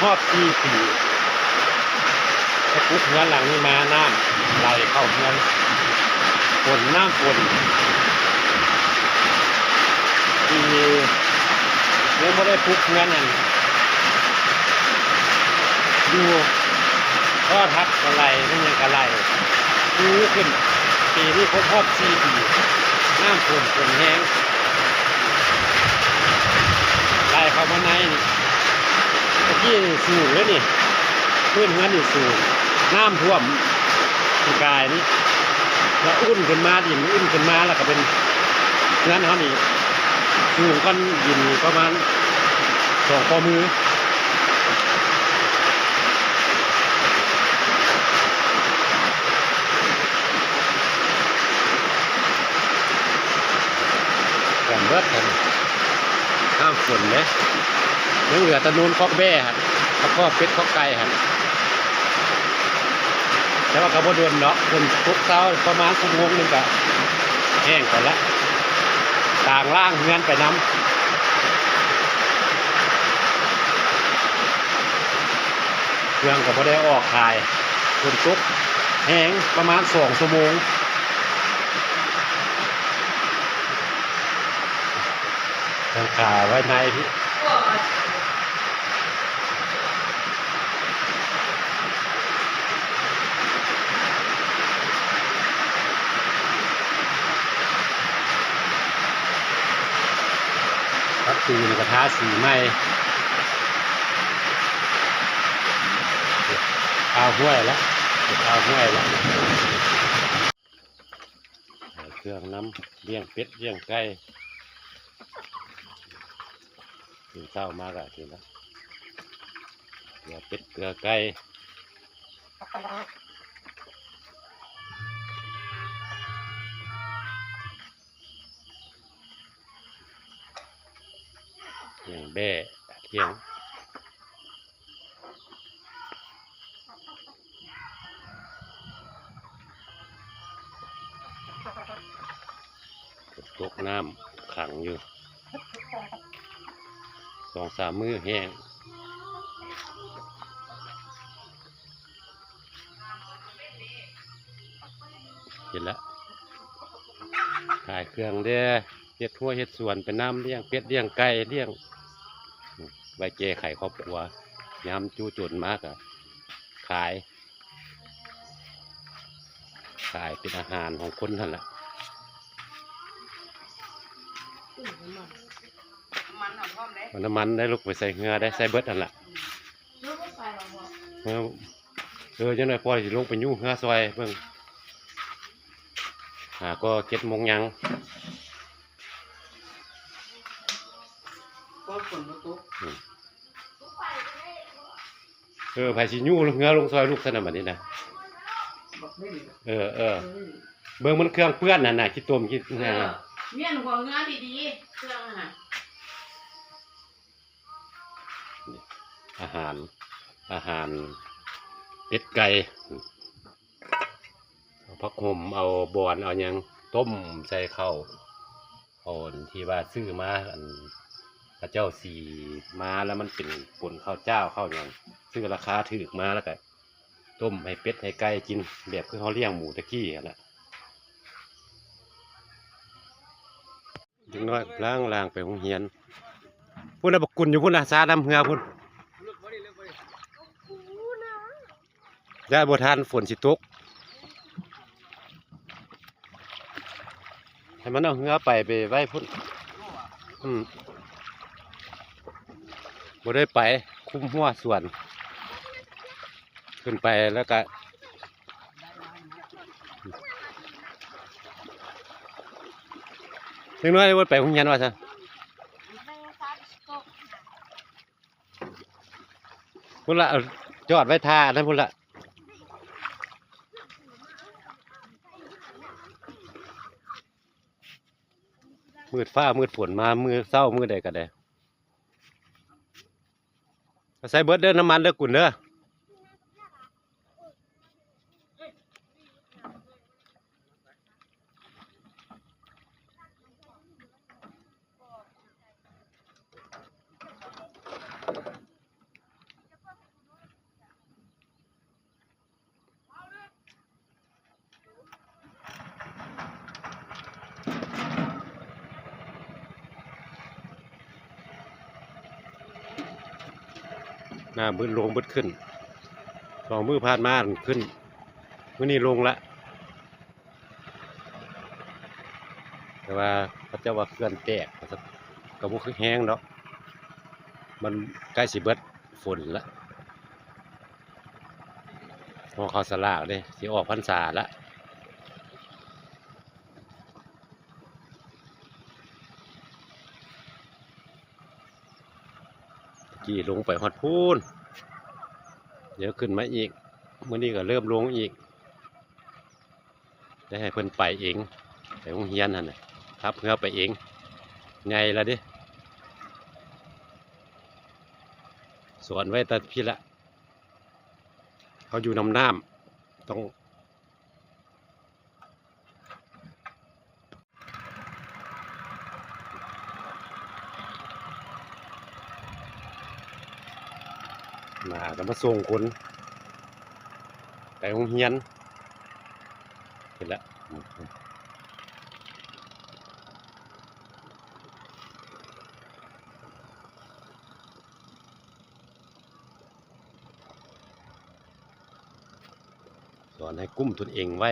ຮອບສີ່ປີ ໄປປຸກເຮືອນຫຼັງນີ້ມາ ນ້ຳໄຫຼເຂົ້າເຮືອນ ຝົນ ນ້ຳຝົນ ທີ່ຍັງບໍ່ໄດ້ປຸກເຮືອນຫັ້ນ ຢູ່ ໂທລະທັດກໍໄຫຼ ແມ່ນຫຍັງກໍໄຫຼ ຄືຂຶ້ນ ປີນີ້ຄົບຮອບສີ່ປີ ນ້ຳຖ້ວມ ຝົນແຮງ ໄຫຼເຂົ້າມາໃນນີ້ ແຕ່ກີ້ນີ້ສູງເດ້ນີ້ ພື້ນເຮືອນນີ້ສູງ ນ້ຳຖ້ວມປີກາຍນີ້ ແລ້ວອຸ່ນຂຶ້ນມາ ດິນອຸ່ນຂຶ້ນມາ ແລ້ວກໍເປັນ ເຮືອນເຮົານີ້ສູງກວ່າດິນນີ້ປະມານສອງຂໍ້ມື. ຖ້ວມເບິດຫັ້ນ ນ້ຳຝົນເດ້ ຍັງເຫຼືອແຕ່ນູນຄອກແບ້ຫັ້ນ ກັບຄອກເປັດຄອກໄກ່ຫັ້ນ ແຕ່ວ່າກໍບໍ່ດົນດອກ ຝົນຕົກເຊົ້າປະມານຊົ່ວໂມງໜຶ່ງກໍແຫ້ງໄປລະ ຕາງລ້າງເຮືອນໄປນຳ ເຄື່ອງກໍບໍ່ໄດ້ອອກຂາຍ ຝົນຕົກແຮງປະມານສອງຊົ່ວໂມງ ຕັ້ງຂາໄວ້ໃນພີ້ ປະຕູນີ້ກໍທາສີໃໝ່ ອ່າວຫ້ວຍລະ ອ່າວຫ້ວຍລະ ຂາຍເຄື່ອງນຳ ລ້ຽງເປັດລ້ຽງໄກ່ ຕື່ນເຊົ້າມາກໍກິນລະ ເກືອເປັດເກືອໄກ່ ລ້ຽງແບ້ ລ້ຽງ ຝົນຕົກນ້ຳຂັງຢູ່ ສອງສາມມື້ແຫ້ງ ເຫັນລະ ຂາຍເຄື່ອງແດ່ ເຮັດຮົ້ວເຮັດສວນໄປນຳ ລ້ຽງເປັດລ້ຽງໄກ່ ລ້ຽງ ໄວ້ແກ້ໄຂຄອບຄົວ ຍາມຈຸຈົນມາກະຂາຍ ຂາຍເປັນອາຫານຂອງຄົນຫັ້ນລະ ເອົານ້ຳມັນໄດ້ລູກ ໄປໃສ່ເຮືອໄດ້ ໃສ່ເບິດຫັ້ນລະ ເອີ ເອີ ຈັ່ງໃດພໍ່ຊິລົງໄປຍູ້ເຮືອຊ່ອຍເບິ່ງ ຫາກໍເຈັດໂມງຍັງ ກໍຝົນບໍ່ຕົກ ອືມ ເອີ ໃຜຊິຍູ້ເຮືອລົງຊ່ອຍລູກຊັ້ນນະ ບັດນີ້ນະ ເອີ ເອີ ເບິ່ງມັນເຄື່ອງເປື້ອນຫັ້ນນະ ຂີ້ຕົມຂີ້ ເອີ ມ້ຽນຫົວເຮືອດີໆ ເຄື່ອງຫັ້ນນະ ອາຫານ ອາຫານເປັດໄກ່ ເອົາຜັກຫົ່ມ ເອົາບອນ ເອົາຫຍັງ ຕົ້ມໃສ່ເຂົ້າ ເອົາອັນທີ່ວ່າຊື້ມາ ອັນເຂົາເຈົ້າສີມາແລ້ວ ມັນເປັນປົນເຂົ້າຈ້າວເຂົ້າຫຍັງ ຊື້ລາຄາຖືກມາ ແລ້ວກະຕົ້ມໃຫ້ເປັດໃຫ້ໄກ່ກິນ ແບບຄືເຮົາລ້ຽງໝູແຕ່ກີ້ຫັ້ນລະ. ເດັກນ້ອຍກຳລັງລ່າງໄປໂຮງຮຽນ ພຸ້ນນະ ບັກກຸນຢູ່ພຸ້ນນະ ສານ້ຳເຮືອພຸ້ນ ຢ້ານບໍ່ທັນ ຝົນຊິຕົກ ໃຫ້ມັນເອົາເຮືອໄປ ໄປໄວ້ພຸ້ນ ອືມ ບໍ່ໄດ້ໄປ ຄຸມຮົ້ວສວນ ຂຶ້ນໄປແລ້ວກະ ເດັກນ້ອຍບໍ່ໄປໂຮງຮຽນວ່າຊັ້ນ ພຸ້ນລະ ເອົາຈອດໄວ້ຖ້ານັ້ນພຸ້ນລະ ມືດຟ້າມືດຝົນມາ ມື້ເຊົ້າມື້ໃດກໍໄດ້. ໃສ່ເບິດເດີ ນ້ຳມັນເດີ ກຸນເດີ. ເ ອ່າ ບຶດລົງບຶດຂຶ້ນ ສອງມື້ຜ່ານມາຂຶ້ນ ມື້ນີ້ລົງລະ ແຕ່ວ່າເຂົາເຈົ້າວ່າເຂື່ອນແຕກ ວ່າຊັ້ນ ກໍບໍ່ຄືແຮງດອກ ມັນໃກ້ຊິເບິດຝົນລະ ຮອເຂົ້າສະຫຼາກເດ້ ຊິອອກພັນສາລະ. ຕະກີ້ລົງໄປຮອດພຸ້ນ ດຽວຂຶ້ນມາອີກ ມື້ນີ້ກໍເລີ່ມລົງອີກ ໄດ້ໃຫ້ເພິ່ນໄປເອງ ໄປໂຮງຮຽນຫັ້ນນະ ຂັບເຮືອໄປເອງ ໃຫຍ່ລະເດ້ ສອນໄວ້ແຕ່ພີ້ລະ ເຮົາຢູ່ນຳນ້ຳ ຕ້ອງ ມາກໍມາສົ່ງຄົນໄປໂຮງຮຽນ ເຫັນລະ ສອນໃຫ້ກຸ້ມຕົນເອງໄວ້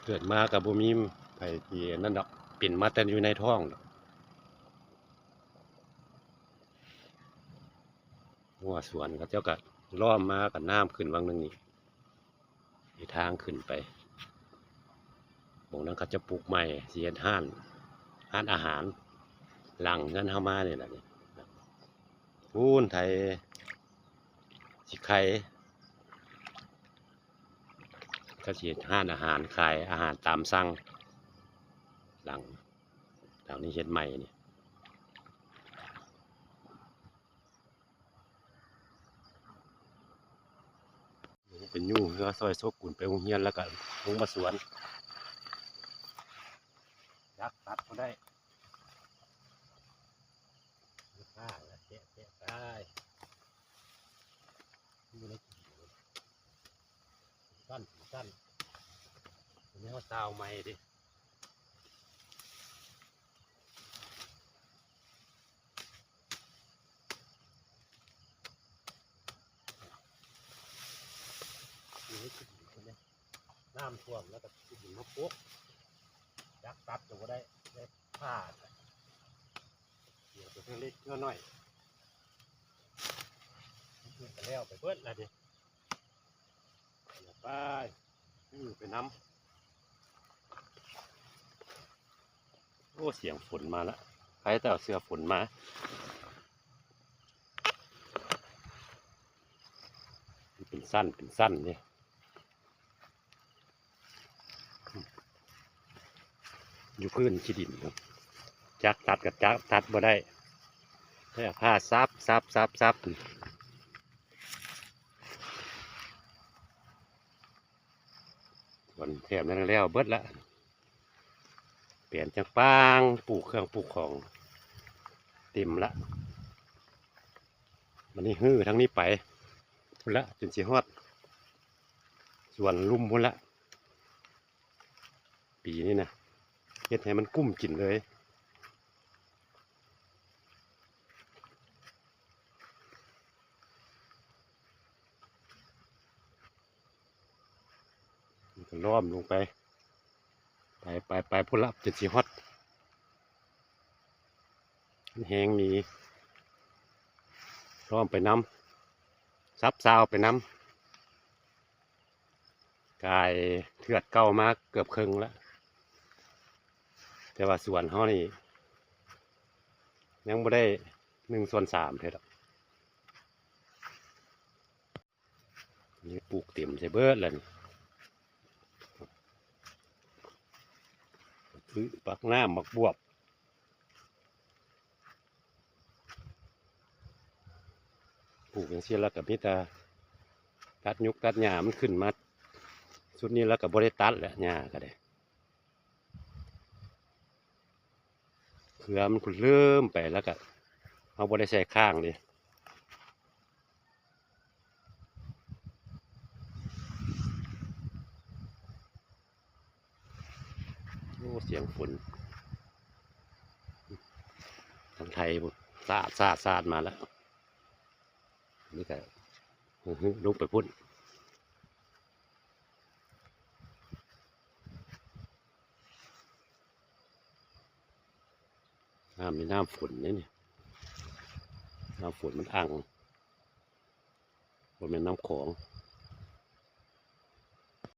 ເກີດມາກໍບໍ່ມີໃຜທີ່ອັນນັ້ນດອກ ເປັນມາແຕ່ຢູ່ໃນທ້ອງດອກ. ຮົ້ວສວນເຂົາເຈົ້າກໍລ້ອມມາ ກໍນ້ຳຂຶ້ນຫວ່າງໜຶ່ງນີ້ ມີທາງຂຶ້ນໄປ ໝ່ອງນັ້ນເຂົາເຈົ້າປຸກໃໝ່ ຊິເຮັດຮ້ານ ຮ້ານອາຫານ ຫຼັງເຮືອນເຮົາມານີ້ລະນີ້ ພຸ້ນໄຖຊິໄຄ ເຂົາຊິເຮັດຮ້ານອາຫານ ຂາຍອາຫານຕາມສັ່ງ ຫຼັງ ຫຼັງນີ້ເຮັດໃໝ່ນີ້. ເປັນຢູ່ເຮືອຊ່ອຍໂຊກຸນໄປໂຮງຮຽນ ແລ້ວກໍລົງມາສວນ ຈັກຕັດບໍ່ໄດ້ ຂ້າແລະແກະແກະໄປ ຢູ່ໃນຊັ້ນຊັ້ນ ອັນນີ້ເຮົາຊາວໃໝ່ເດ້. ນີ້ຄືດິນເພິ່ນເດ້ ນ້ຳຖ້ວມແລ້ວກໍຂີ້ດິນມາປົກ ຈັກຕັດກໍບໍ່ໄດ້ ໄດ້ຜ່າ ເສຍໄປເທື່ອເລັກເທື່ອນ້ອຍ ມັນກໍແລ້ວໄປເບິດລະເດ້. ໄປ ໄປນຳ. ໂອ້ ສຽງຝົນມາລະ ໃຜແຕ່ເອົາເສື້ອຝົນມາ ເປັນຊັ້ນເປັນຊັ້ນເດ້ ຢູ່ພື້ນຂີ້ດິນ ຈັກຕັດກໍຈັກຕັດບໍ່ໄດ້ ແລ້ວພາສັບສັບສັບສັບ. ສວນແຖບນັ້ນແລ້ວເບິດລະ ແປນຈັກປາງ ປູກເຄື່ອງປູກຂອງເຕັມລະ ບັດນີ້ຮື້ທາງນີ້ໄປພຸ້ນລະ ຈົນຊິຮອດສວນລຸ່ມພຸ້ນລະ. ປີນີ້ນະ ເຮັດໃຫ້ມັນກຸ້ມກິນເລີຍ. ມັນກໍລ້ອມລົງໄປ ໄປ ໄປ ໄປພຸ້ນລະ ຈົນຊິຮອດ ແຮງມີ ລ້ອມໄປນຳ ສັບຊາວໄປນຳ. ກາຍເທືອດເກົ່າມາເກືອບເຄິ່ງລະ ແຕ່ວ່າສວນເຮົານີ້ຍັງບໍ່ໄດ້ໜຶ່ງສ່ວນສາມເທື່ອດອກ. ນີ້ປູກເຕັມໃສ່ເບິດລະນີ້ ຄືບັກໜາມ ບັກບວບ. ປູກຈັ່ງຊີ້ແລ້ວກໍມີແຕ່ຕັດຍຸກຕັດຫຍ້າມັນຂຶ້ນມາ ຊຸດນີ້ແລ້ວກໍບໍ່ໄດ້ຕັດແຫຼະ ຫຍ້າກໍໄດ້ ເຄືອມັນເລີ່ມໄປແລ້ວກໍ ເຮົາບໍ່ໄດ້ໃສ່ຄ້າງເດ້. ໂອ້ ສຽງຝົນທາງໄທພຸ້ນ. ຕາດຊາດຊາດມາແລ້ວ. ນີ້ກໍ ເອີ ລົງໄປພຸ້ນ. ນ້ຳນີ້ນ້ຳຝົນເດ້ນີ້ ນ້ຳຝົນມັນອັ່ງ ບໍ່ແມ່ນນ້ຳຂອງ.